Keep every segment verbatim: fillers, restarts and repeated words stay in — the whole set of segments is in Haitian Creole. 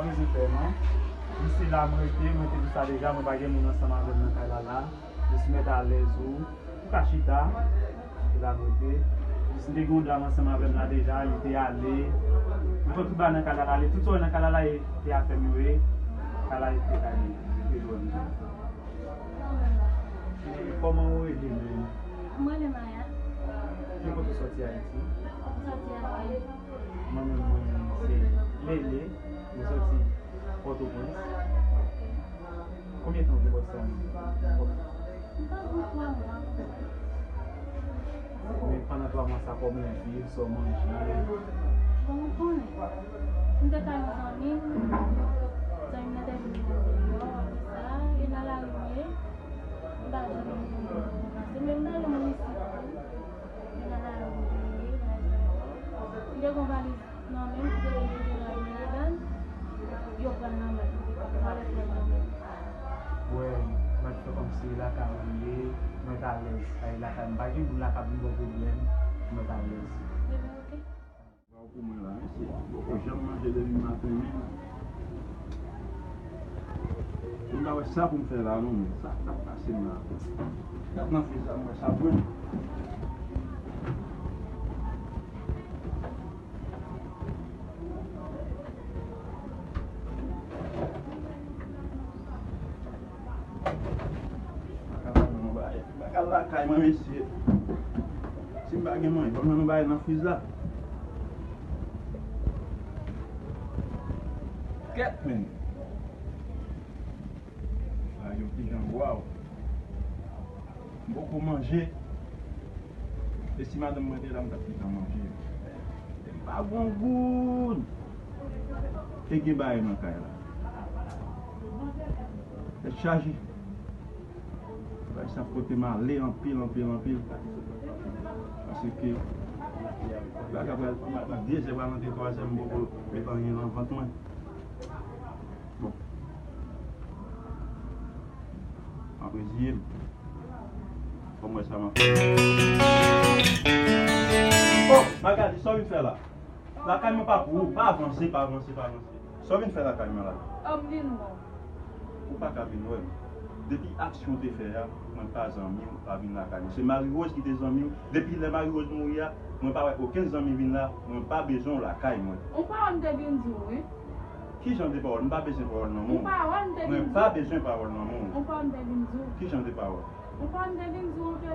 Bezwen pè non. Jis se la m rete, mwen te di sa deja, mwen pa gen moun ansanm avè m nan kay la la. Jis mèt alèz ou, ou ka chita. Se la m rete. Jis m te gen yon dam ansanm avè m la deja, li te ale. Li fè tout bagay nan kay la la, li tout sa nan kay la la, e, e afè m yo ye. Kay la e te kay li, li te jwenn. E kòman ou rele menm? Mwen rele Maya. Ki kote w soti Ayiti? M soti Ayiti. Mwen menm, mwen se Lele, mwen soti Pòtoprens. Konbyen tan w gen Boston? M pa gen twa mwa. Men pandan twa mwa sa, kòman w viv, sa w manje? Bon, ou konnen. M te ka yon zanmi m, zanmi m nan te vin pran m deyò, apre sa, e nan lari m ye. M pa janm gen moun pou m pase, men m pa gen moun isit tou. E nan lari m te ye, bagay sa yo. M te gen yon valiz nan men m, m te gen de dola ladan l, yo pran l nan men m, vòlè pran l nan men m. Wè, mwen fè kòmsi lakay ou ye, mwen t alèz, kay lakay m, pa gen moun la k ap vin ba w pwoblèm, mwen t alèz. Ebyen, oke. Ba w pou mwen la, mesye. Poko janm manje depi maten menm. Mwen pa wè sa pou m fè la non, men sa k ap pase m la. Gad nan friz la, m wè sa pou mwen. Bagay lakay mwen, mesye. Si m pa gen manje, ban m nan bagay nan friz la. Kèt, men. Bagay yo pijan bwa w. M poko manje. E si madanm mwen te la, m t ap pijan manje. E m pa gon goud. E gen bagay nan kay la. Tèt chaje. Bagay sa pote m ale anpil, anpil, anpil. Paske bagay pral, de zè pral antre twa zè, m poko met anyen nan vant mwen. Bon. M ap reziye m. Fò m wè sa m ap fè. Oh, Magali, sa w vin fè la? Lakay mwen pa pou ou. Pa avanse, pa avanse, pa avanse. Sa w vin fè lakay mwen la? Ann vin wè w. Ou pa ka vin wè m. Depi aksyon w te fè a, mwen pa zanmi w, pa vin lakay mwen. Se Marie Rose ki te zanmi w. Depi lè Marie Rose mouri a, mwen pa wè okenn zanmi vin la. Mwen pa bezwen w lakay mwen. Yon pawòl m te vin di w, wi. Ki jan de pawòl? M pa bezwen pawòl nan men w. Yon pawòl m te vin di w. Mwen pa bezwen pawòl nan men w. Yon pawòl m te vin di w. Ki jan de pawòl? Ou konn te vin di w ke,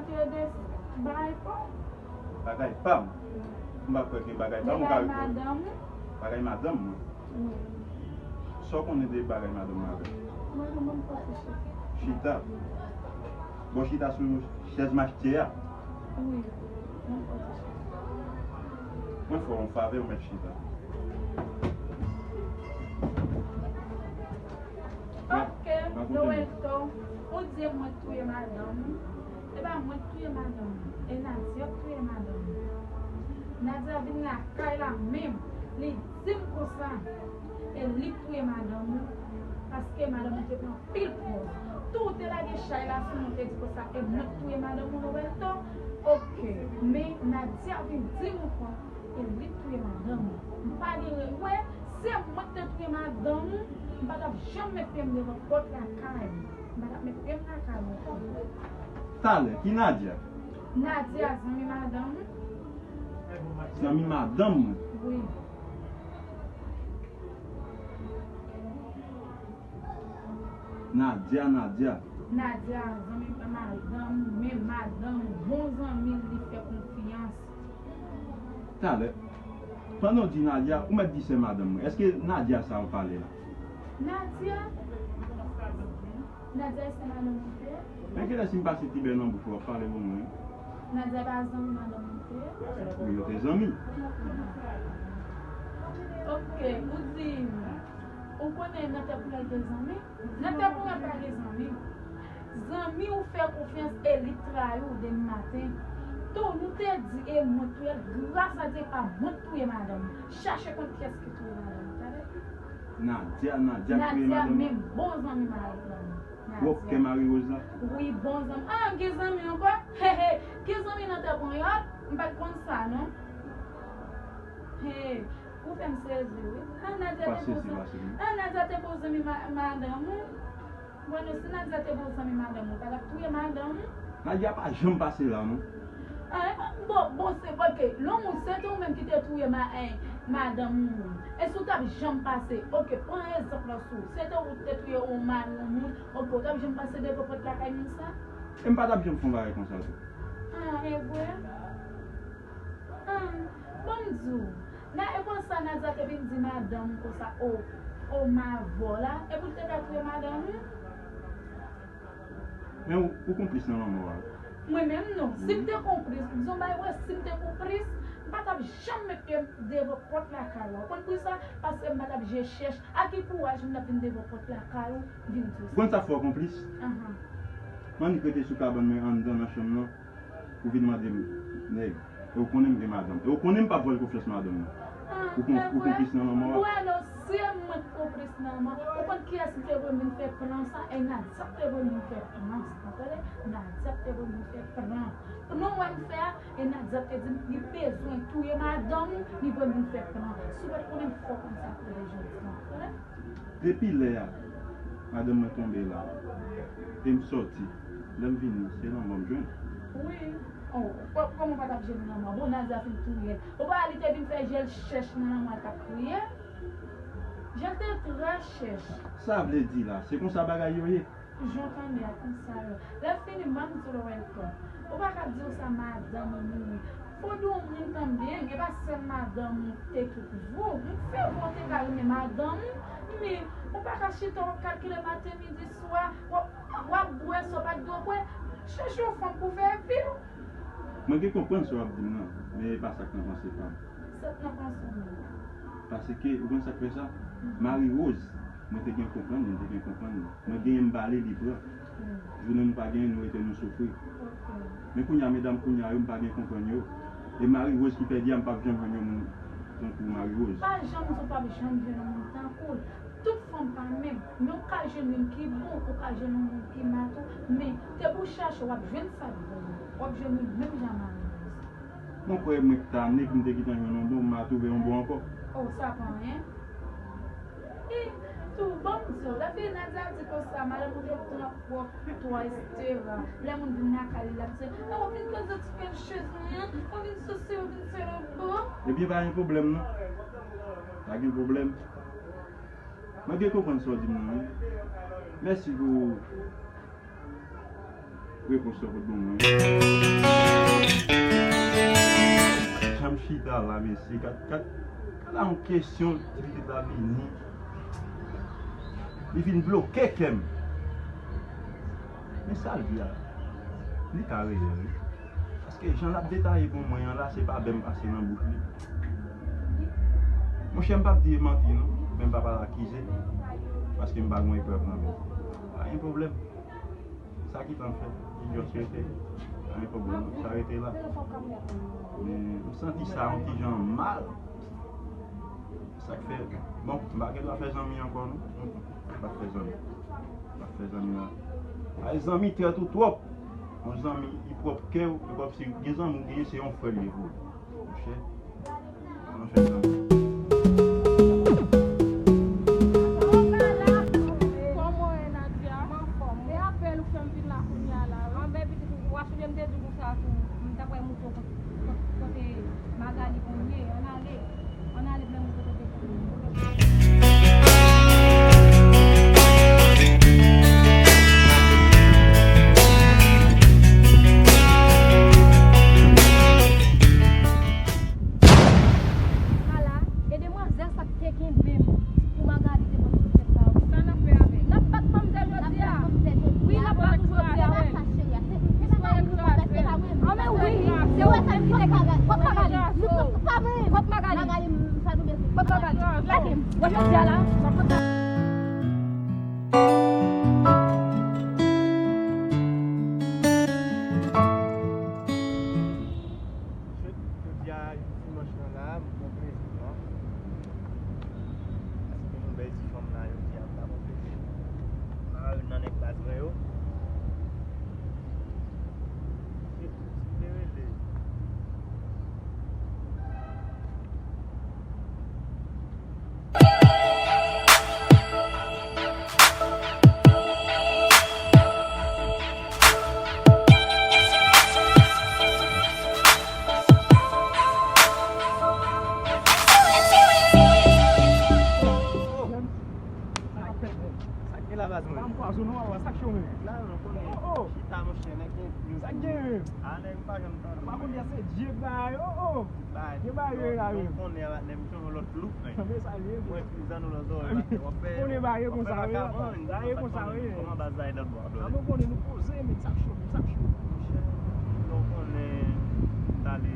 ke de bagay pa w? Bagay pa m? M pa kwè gen bagay pa m ou ka reprann. Bagay madanm ou? Bagay madanm mwen. Wi. Sa w konnen de bagay madanm mwen avè l? Mwen, mwen, m poko chita. Chita? Bon, chita sou chèz mache a? Wi, mwen poko chita. Mwen fè w yon favè, ou mèt chita. Ok, Noël Tan, ou di mwen k touye madanm ou. E pa mwen k touye madanm ou. E Nadia k touye madanm ou. Nadia vin lakay la menm. Li di m konsa. E li k touye madanm ou. Paske madanm ou te pran anpil pòz. Tou ou te lage chay la sou mwen, ou te di konsa. E mwen k touye madanm ou, Noël Tan. Ok, men Nadia vin di m ankò. E li k touye madanm ou. M pa gen re-, wè, se mwen k te touye madanm ou, m pa t ap janm met pye m devan pòt lakay ou. M pa t ap met pye m lakay ou ankò. Talè, ki Nadia? Nadia, zanmi madanm ou. Zanmi madanm mwen? Wi. Nadia, Nadia. Nadia, zanmi madanm ou, men madanm ou, bon zanmi l, li fè konfyans. Talè, pandan w di Nadia, ou mèt di sè madanm mwen. Èske Nadia sa w pale la? Nadia? Nadia e sè madanm mwen te ye? Men kilè si m pase tibè nan bouch ou, w ap pale pou mwen? Nadia pa zanmi madanm mwen te ye? Wi, yo te zanmi. Ok, ou di, ou konnen nan tèt pou lè te zanmi? Nan tèt pou lè pa gen zanmi. Zanmi ou fè konfyans e li trayi w demen maten. Tou, nou te di e mwen touye l, gras a Dye pa mwen k touye madanm ou. Chache konn kiyès ki touye madanm ou, tande? Nadia, Nadia k touye madanm ou? Nadia, men bon zanmi madanm ou. Wòk kè Marie Rose la? Wi, bon zanmi. Ah, gen zanmi ankò? He, he. Gen zanmi nan tè panyòl? M pa t konn sa, non. He. Ou fè m sezi, wi. An, Nadia te bon zanmi. An, Nadia te bon zanmi ma- madanm ou. Bon, non, si Nadia te bon zanmi madanm ou, pa t ap touye madanm ou. Nadia pa janm pase la, non. An, bon, bon, se, ok, lè ou, se te ou menm ki te touye ma- eh, madanm ou. E si w t ap janm pase, ok, pran egzanp lan sou. Se te ou ki te touye yon mari, yon moun, ok, ou t ap janm pase devan pòt lakay moun sa? E m pa t ap janm fè yon bagay konsa tou. An, e vre? An, bon, m di w. Nan, e konsa Nadia te vin di madanm konsa, o, o, m avè w la, epi l te ka touye madanm ou? Men ou, ou konplis nan lanmò a. Mwen menm non. Si m te konplis, m di w bagay vre, si m te konplis, m pa t ap janm met pye m devan pòt lakay ou. Ou konn poukisa? Paske m pa t ap jwe chèch. A ki kouraj m t ap vin devan pòt lakay ou, vin di w sa? Ou konn sa k fè w konplis? Ahan. M annik rete sou kabann mwen anndan nan chanm nan. Ou vin mande m nèg. E ou konnen m gen madanm. E ou konnen m p ap vòlè konfyans madanm nan. Ou kon- ou konplis nan lanmò a. Bueno, si e mwen k konplis nan lanmò, ou konn kiyès ki te voye m vin fè plan sa? E Nadia k te voye m vin fè plan sa, tande? Nadia k te voye m vin fè plan. Plan wè m fè a, e Nadia k te di m li bezwen touye madanm ou, li voye m vin fè plan. Si w pa t konnen m fò konn sa pou jodi a, tande? Depi lè a, madanm mwen tonbe la, e m sòti. Lè m vini, se lanmò m jwenn. Wi. Oh, kò- kòman w pa t ap jwenn lanmò? Bon, Nadia fin touye l. Ou pa wè li te vin fè jèl chèch nan lanmò, l t ap kriye. Jèl te trè chèch. Sa vle di la, se konsa bagay yo ye? Jan w tande a, konsa yo. Lè fini, m ap di w Wellington. Ou pa ka di w sa, madanm ou mouri. Fò w di yon moun tanbyen, e pa sèl madanm ou te tout vou. M fè bon te ka renmen madanm ou, men ou pa ka chita w ap kalkile maten, midi, swa, w ap, w ap bwè sa w pa t dwe bwè. Chèche yon fanm pou fè vi w. Mwen gen konprann sa w ap di m nan, men e pa sa k nan panse pa m. Sa k nan panse w menm? Paske, ou konn sa k fè sa? Marie Rose, mwen te gen konprann li, m te gen konprann li. Mwen genyen m ba li, li pran. Jounen nou pa genyen, nou rete nou soufri. Men kounye a, medam kounye a yo, m pa gen konprann yo. E Marie Rose ki pèdi a, m p ap janm jwenn yon moun tankou Marie Rose. Pa janm di w p ap janm jwenn yon moun tankou l. Tout fanm pa menm. Men w ka jwenn youn ki bon, ou ka jwenn yon moun ki mal tou. Men, te pou chache, w ap jwenn sa k bon. W ap jwenn li menm jan Marie Rose. Mwen kwè mwen k ta ane pou m te gentan jwenn yon bon, m a twouve yon bon ankò. Oh, sa pa anyen. E, tou, ban m di w, lè fini Nadia di konsa, madanm ou te pran pwòp to a Estera. Lè moun vin lakay li, l ap di, e, w vin koze ti kèl chez mwen, w vin sesi, w vin sela. Ebyen, pa gen pwoblèm, non. Pa gen pwoblèm. Mwen gen konprann sa w di m nan, wi. Mèsi pou repons sa w pot ban mwen. Jan m chita la, mesye, gad, gad, gad la yon kesyon, ti pitit la vini. Li vin bloke kè m. Men sa l di a, li ka reyèl, wi. Paske jan l ap detaye pou mwen an la, se pa bè m pase nan bouch li. Monchè, m p ap di e manti non, men m p ap al akize, paske m pa gen yon eprèv nan men m. Pa gen pwoblèm. Sa ki tan fèt, ki djòs rete, pa gen pwoblèm non, sa rete la. Men m santi sa yon ti jan mal. Sa k fè, bon, m pa gen dwa fè zanmi ankò non. M p ap fè zanmi. M p ap fè zanmi non. Ay, zanmi trèt ou twòp. Yon zanmi, li pwòp kè w, li pwòp si gen zanmi ou genyen, se yon frè l ye pou ou. Monchè, ann fè zanmi. Kòman w ye, Nadia? M anfòm. E apèl ou fè m vin la kounye a la, wi. Anben, pitit, w a sonje m te di w konsa tou, m t ap wè moto kote Magali konn ye, ann ale. Ann ale, m lè montre kote pou ou. Ala, e demwazèl sa k te kenbe m pou Magali te pran sou tèt la, wi. Sa n ap fè avè l? N ap bat manmzèl jodi a. Wi, n ap bat ou jodi a, wi. Anben wi, se ou menm ki te kenbe. Kot Magali? Kot Magali? Magali, m, sa nou bezwen. Kot Magali? Lage m. Wè jodi a la, m ap konn sa. Jodi a, dimanch lan la, m pran plezi mwen. Paske m wè ti fanm la jodi a, m pa pran plezi. M pa youn nan nèg baz mwen yo. Se, se rele. Pwazonnen w, sa k cho menm? La, non, konnen. Oh, oh. Chita, monchè, nèg gen. Sa k gen menm? A, nèg, m pa janm tande. M pa konn si se Dye k ba yo, oh, oh. Gen bagay yo la, menm. Konnen a, nèg, m chonje lòt look, men. Men sa l ye, bro. Mwen, prizon nou nan zòrèy, w ap fè, konnen bagay yo konsa, wi. Bagay yo konsa, wi. Kòman baz la ye nan bò a, blòdè? Sa mwen konnen nou poze, men sa k cho, men sa k cho. Monchè, nou konnen, m t ale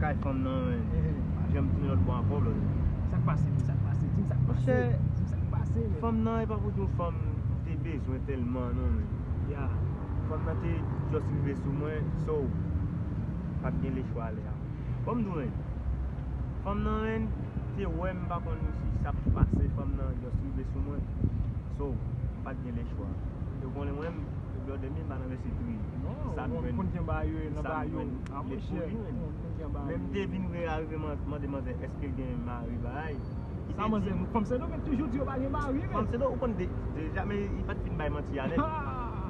kay fanm nan, men. Pa janm tounen lòt bò ankò, blòdè. Sa k pase, men sa k pase, di m sa k pase. Monchè, di m sa k pase, men. Fanm nan, e pa pou di yon fanm m te bezwen tèlman, non, men. Ya. Fanm nan te just rive sou mwen, so, pa t gen lechwa lè a. Ban m di w, men, fanm nan, men, te wè m pa konn si sa p pase, fanm nan just rive sou mwen. So, m pa t gen lechwa. Yo konnen mwen, blòdè, m pa nan vèsitri. Non, sa m jwenn, konn gen bagay yo nan bagay yo. Lechwa, men. Men m te vin re-, arive man-, mande manzè èske l gen mari, bagay. Sa manzè, fanm Sendomeng toujou di yo pa gen mari, men. Fanm Sendomeng, ou konn de-, deja, men li pa t fin bay manti a nèt.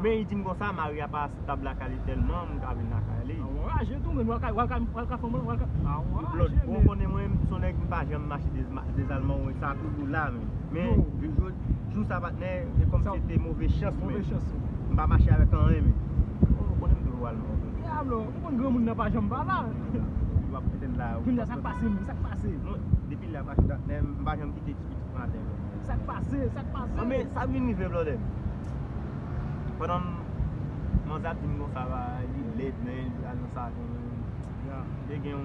Men li di m konsa, mari a pa estab lakay li tèlman, m ka vin lakay li. A, w anraje tou, men w al ka, w al ka, w al ka fanm, w al ka, a, w anraje, men. Lòt bò, ou konnen mwen, m se yon nèg, m pa janm mache dez-, dezalman, sa toujou la, men. Men, jou, jou sa, patnè, e kòmsi se te move chans, men. Move chans, wi. M pa mache avèk anyen, men. Oh, ou konnen m toujou al, non. Dyablo, ou konn granmoun nan pa janm pa la. W ap mete l la. Kounye a, sa k pase, men, sa k pase? Mwen, depi lè a, patnè, m pa janm kite ti pitit maten, men. Sa k pase, sa k pase? Non, men sa vin rive, blòdè. Pandan m, manzè ap di m konsa, li lèd, men, li al nan salon. Ya. Te gen yon,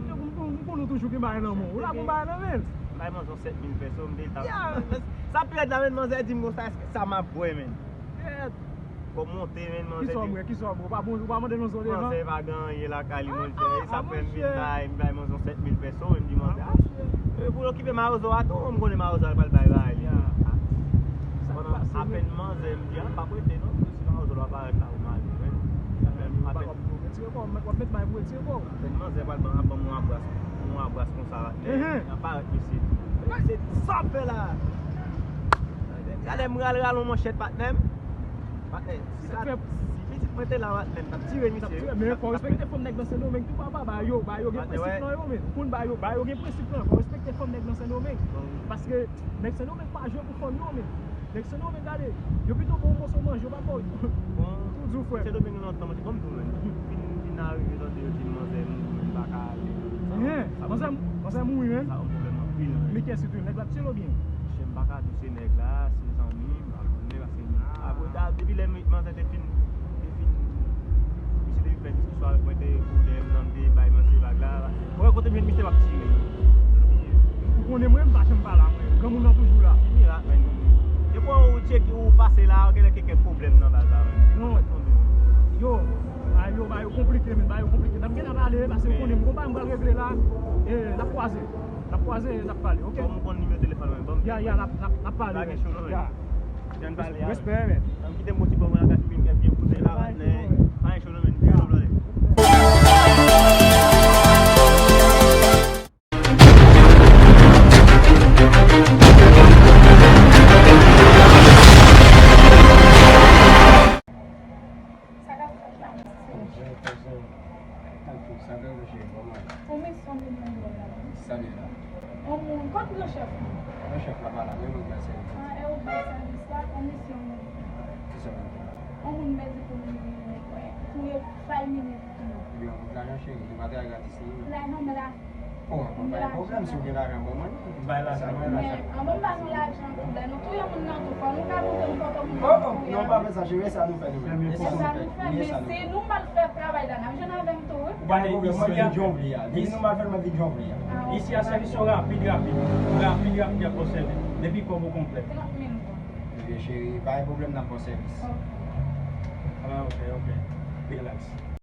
m konnen w toujou gen bagay nan men w. Ou la pou bagay nan men l. M bay manzè yon sèt mil pèso, m te ta. Ya. Sa pi rèd la, men, manzè di m konsa, èske sa m ap bwè, men? Kèt. Kòm monte, men, manzè. Kisa w bwè, kisa w bwè? Ou pa bon, ou pa mande nou zon devan? Manzè pa gen anyen lakay li, monchè. E sa fè m vin bay, m bay manzè yon sèt mil pèso, m di manzè, a, e pou l okipe mawozo a tou, m konnen mawozo a pral bay bagay li. Ya. Sa k pase, men? Apèn manzè, m di, a, m p ap rete, non, si mawozo a parèt la, ou mare, men. Apèn, apèn. Retire kò w, w ap met may pou retire kò w. Apèn manzè pral ban, ap ban m yon abras, yon abras konsa, patnè. Ehe. Li parèt, mesye. Mesye, sa w ap fè la? Talè m ral ral yon manchèt, patnè m. Patnè, si sa, si pitit mwen te la, patnè m t ap tire misye. Men fò w respekte fanm nèg nan Sendomeng tou, papa, ba yo, ba yo gen prensip nan yo, men. Ou konn ba yo, ba yo gen prensip nan yo. Fò w respekte fanm nèg nan Sendomeng. Paske nèg Sendomeng pa jwe pou fanm yo, men. Nèg Sendomeng, gade, yo pito ba w moso manje, yo pa ba w. Bon, tou di w, frè. Sendomeng lontan, mwen te konn tou, men. Vin, vin arive tande yo di manzè mouri, men m pa ka ale. Hen, manzè, manzè mouri, men. Sa yon pwoblèm anpil, men. Men kiyès li tou? Nèg la t tye l oubyen? Monchè, m pa ka di w se nèg la, se zanmi m, m pa konnen, paske apre, a, depi lè manzè te fin, te fin, misye te vin fè diskisyon avèk mwen, te kou dèyè m nan, m te bay manzè vag la. Ou wè kote m jwenn misye, m ap tire. Ou konnen mwen, m pa janm pa la, mwen. Granmoun nan toujou la. Ki mirak, men. Depi ou tcheke, ou pase la, genlè gen kèk pwoblèm nan baz la, men. Non. Yo, ba yo, ba yo konplike, men, ba yo konplike. N ap gentan pale, paske ou konnen m gon bagay m pral regle la. E, n ap kwaze. N ap kwaze, n ap pale, oke? Kòm ou konn nimewo telefòn mwen, ban m. Ya, ya, n ap, n ap, n ap pale, men. Pa gen cho non, men. Ya. Jan n pale a. Respè, men. Ban m kite m bon ti bò mwen lakay, fin fè byen kouzen la, patnè. Pa gen cho non, men. Pa gen cho non, men. Sa k ap fèt la, mesye? Bonjou, kouzen. Tankou, sa k ap fèt, kòman? Yon misyon vin nan men la. Sa li la? Yon moun, kot gran chèf la? Gran chèf la pa la, men mwen k bay sèvis. A, e ou k bay sèvis la, yon misyon vin. Ki sa w vin fè la? Yon moun bezwen pou m vin, pou yon fay minit tou. Ebyen, yon bout lajan, cheri, nou pa travay gratis, non. Lajan, men la. Bon, bon, pa gen pwoblèm, si w gen lajan, ban mwen. Bay lajan. Men, an ban m ba nou lajan tou, lè nou touye moun nan tou, fò nou ka montre nou kote moun nan touye a. Oh, oh, non, pa fè sa, cheri, e sa nou fè nou menm. E sa nou fè, men si nou mal fè travay la, n ap jwenn avè m tou, wi. Pa gen pwoblèm, mwen vin jan w vle a. Depi nou mal fè l, mwen vin jan w vle a. Isi a, sèvis yo rapid, rapid. Rapid, rapid, y ap ba w sèvis. Depi kòb ou konplè. Trant mil francs. Ebyen, cheri, pa gen pwoblèm, n ap ba w sèvis. Ok. A, ok, ok. Relax.